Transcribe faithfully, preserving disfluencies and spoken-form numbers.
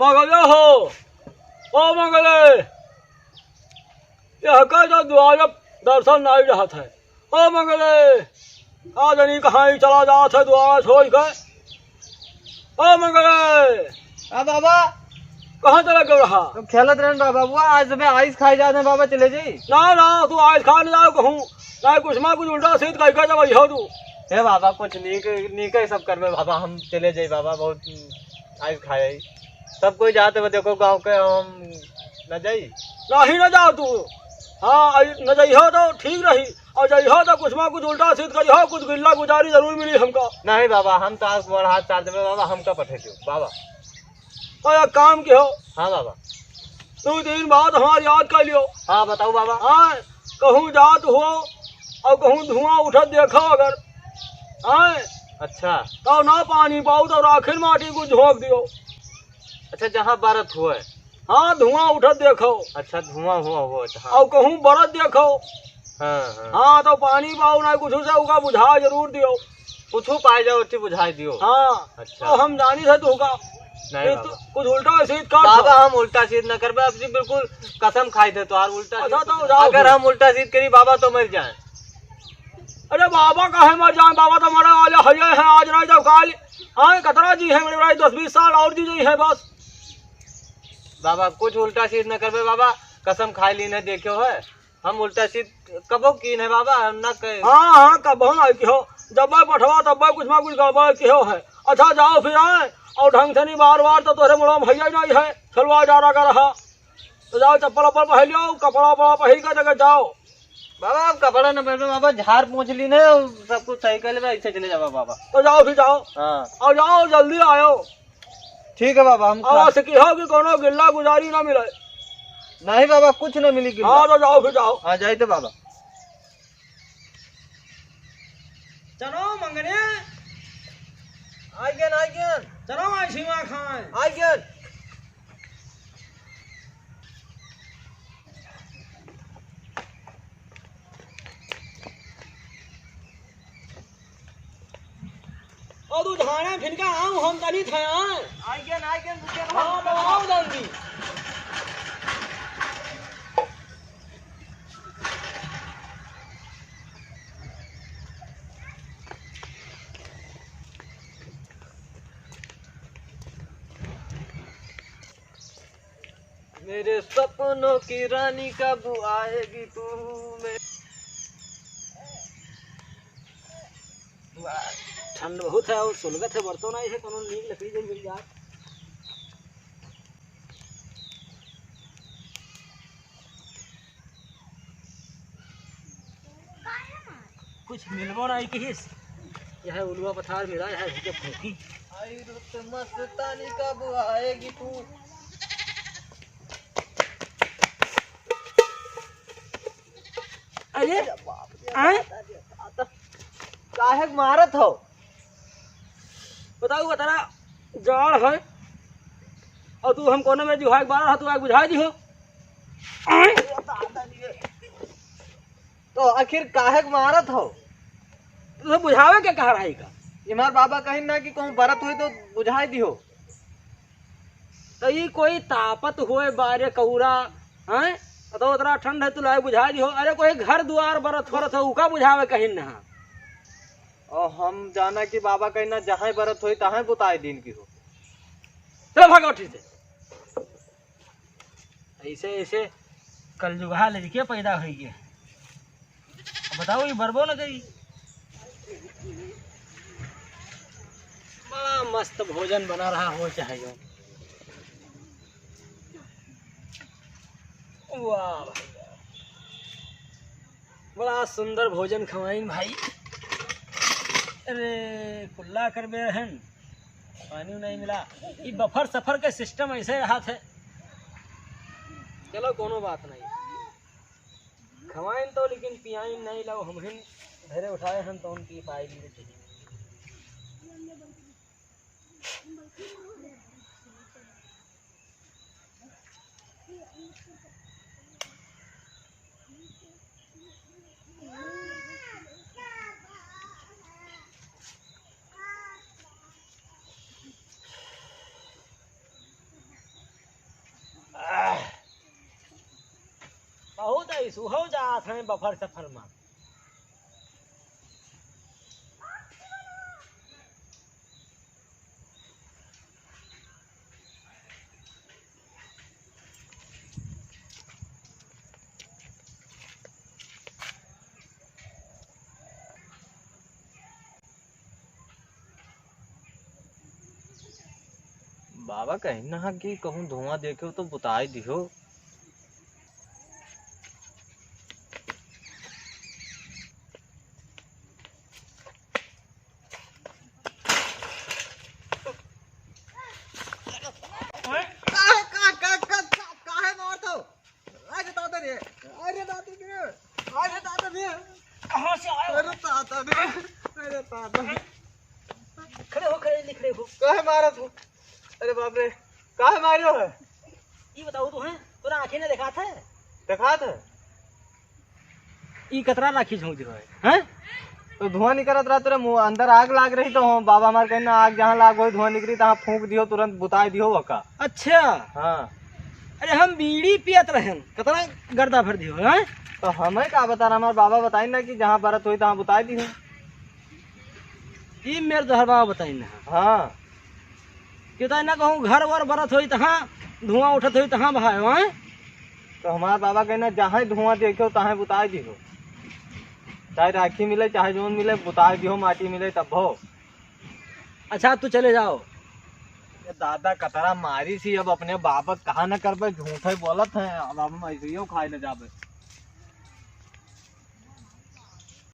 मंगले हो, ओ मंगले, यह कह दो द्वार दर्शन नहीं रहत है। ओ मंगले, का जानी कहाँ ही चला जात है द्वार छोड़ के। ओ मंगले। हाँ बाबा। कहाँ चला गया रहा? हम खेलत रहन बाबा, बुआ, आज हमें आइस खाई जात है बाबा, चले जाई। ना, ना, तू आइस खा न जाओ कहूँ, ना कुछ मा कुछ उल्टा सीध कह के जब हो तू। हे बाबा, कुछ नीक, नीक ही सब करबे बाबा, हम चले जाई बाबा, बहुत आइस खाए। सब कोई जात बा, देखो गाँव के, हम न जाई। नहीं न जाओ तू। हाँ, आई न जाइहो तो ठीक रही, और जाइहो तो कुछ मा कुछ उल्टा सीध करिहो, कुछ गिल्ला गुजारी जरूर मिली हमका। नहीं बाबा, हम तो आज बड़ हाथ चार देबे बाबा, हमका पठे दो बाबा। तो एक काम किहो। हाँ बाबा। दो दिन बाद हमार याद कर लियो। हाँ, बताओ बाबा। हाँ, कहूँ जात हो और कहूँ धुआं उठत देखो अगर, हाँ, अच्छा। तो ना पानी पाओ तो राखिन माटी को झोंक दियो। अच्छा, जहाँ बरत हुए। हाँ, धुआं उठत देखो। अच्छा, धुआं हुआ हुआ, अच्छा, हाँ। और कहूँ बरत देखो। हाँ, हाँ। हाँ, तो पानी पाओ ना कुछ से उका बुझा जरूर दियो। कुछ पाए जाओ, अच्छी बुझाई दियो। हाँ। अच्छा। तो हम जानी थे तुमका। नहीं कि तू बाबा। कुछ उल्टा सीध कर बाबा, दो। हम उल्टा सीध न करबे, अब जी बिल्कुल कसम खाई थे तोहार उल्टा अच्छा, सीध। तो जाओ अगर फिर। हम उल्टा सीध करी बाबा तो मर जाए। अरे बाबा काहे मर जाए, बाबा तो मरे वाले हये हैं, आज नहीं तो काल। हाँ, कतरा जी है मेरे भाई, दस बीस साल और जी जी है बस। बाबा कुछ उल्टा सीध न करबे बाबा, कसम खाई ली न देख्यो है। हम उल्टा सीध कबो कीन है बाबा, हम ना कहे। हाँ, हाँ, कबो ना किहो। जब पठवा तब कुछ ना कुछ गड़बड़ किहो है। अच्छा, जाओ फिर आए, और ढंग से नहीं बार बार तो तोहरे मुड़वा में भैया ही नहीं है, खेलवा जा रहा रहा। तो जाओ, चप्पल वप्पल पहन लियो, कपड़ा वपड़ा पहिर के जगह जाओ। बाबा, हम कपड़ा न पहनबे बाबा, झाड़ पोंछ ली ने, सब कुछ सही कर लेबे, ऐसे चले जाबा बाबा। तो जाओ फिर जाओ। हाँ। और जाओ, जल्दी आयो। ठीक है बाबा, हम और खा- ऐसे की हो कि कोनो गिल्ला गुजारी ना मिले। नहीं बाबा, कुछ ना मिली गिल्ला। हाँ, तो जाओ फिर जाओ। हाँ, जाइते बाबा। चलो मंगने। आइगन, आइगन। चलो आई सीमा खान। आइगन। और तू धाने फिनका आऊ हम तनी थे, हाँ? आइगन, आइगन, रुके हाँ, रहो। तो आओ जल्दी। मेरे सपनों की रानी कब आएगी तू? मैं ठंड बहुत है और सुलगत है, बरतो नहीं है, कोनो नीक लकड़ी जन मिल जाए। कुछ मिलबो नहीं किहिस। यह उलुआ पथार मिला, यह भूखे फूकी। आई रुत मस्तानी कब आएगी तू? अरे, अरे बाप रे, आय? दादा रे दादा। काहे के मारत हो? बताऊ, बतरा जाड़ है और तू हम कोने में जुहाई बार है, तू आग बुझाई दिहो। आय? अरे दादा रे। तो आखिर काहे के मारत हो? तुझे बुझावे के कहा रही का? हमार बाबा कहीं ना कि कहूँ बरत हुई तो बुझाई दिहो। तो ई कोई तापत हुए बारे कौरा, हैं? तो उतरा ठंड है, तू लाए बुझाई दिहो। अरे कोई घर दुआर बरत फरत हो, उका बुझावे कहीं ना। और हम जाना कि बाबा कहीं ना जहाँ बरत होई, तहाँ बुताए दिन की हो। चलो भागो, ठीक है। ऐसे, ऐसे कलजुगहा लड़के पैदा होई गए। अब बताओ, ये बरबो न करी। बड़ा मस्त भोजन बना रहा हो चाहे जो। वाह भाई वाह। बड़ा सुंदर भोजन खवाइन भाई। अरे, कुल्ला कर बे रहन। पानी नहीं मिला। ये बफर सफर का सिस्टम ऐसे रहा थे। चलो, कोनो बात नहीं। खवाइन तो, लेकिन पियाइन नहीं लाओ, हम ही धरे उठाए हम तो उनकी पाई भी। सुहो जात हैं बफर सफर मा। बाबा कहिन ना कि कहूँ धुआं देखे हो तो बुताई दिहो। काहे, का, का, का, का, काहे मारत हो? अरे दादा रे, अरे दादा रे, अरे दादा रे। कहाँ से आया? अरे दादा रे, अरे दादा। खड़े हो, खड़े, निखड़े हो। काहे मारत हो? अरे बाप रे, काहे मारियो है? ई बताओ तो हैं, तोरा आँखें ना देखात है? देखात है? ई कतरा राखी झोंक दियो है, हैं? तो धुआं निकलत रहा तोरे मुंह, अंदर आग लाग रही तो बाबा हमार कहना आग जहाँ लाग होई धुआं निकली तहाँ फूंक दियो, तुरंत बुताई दियो वका। अच्छा। हाँ। अरे हम बीड़ी पियत रहन, कतरा गर्दा भर दियो, हैं? तो हमें का बता रहा, हमार बाबा बताई ना कि जहाँ बरत होई तहाँ बुताई दियो। ई मेर तोहर बाबा बताई ना। हाँ। कि तो ना कहूँ घर वर बरत होई तहाँ, धुआं उठत होई तहाँ बहायो, हैं? तो हमार बाबा कहना जहाँ धुआं देखो तहाँ बुताई दियो। चाहे राखी मिले, चाहे जौन मिले, बुताई दियो, माटी मिले तब हो। अच्छा, तू चले जाओ। ये दादा कतरा मारी सी, अब अपने बाबत कहा न करबे, झूठे बोलत हैं, अब हम ऐसे ही खाए न जाबे।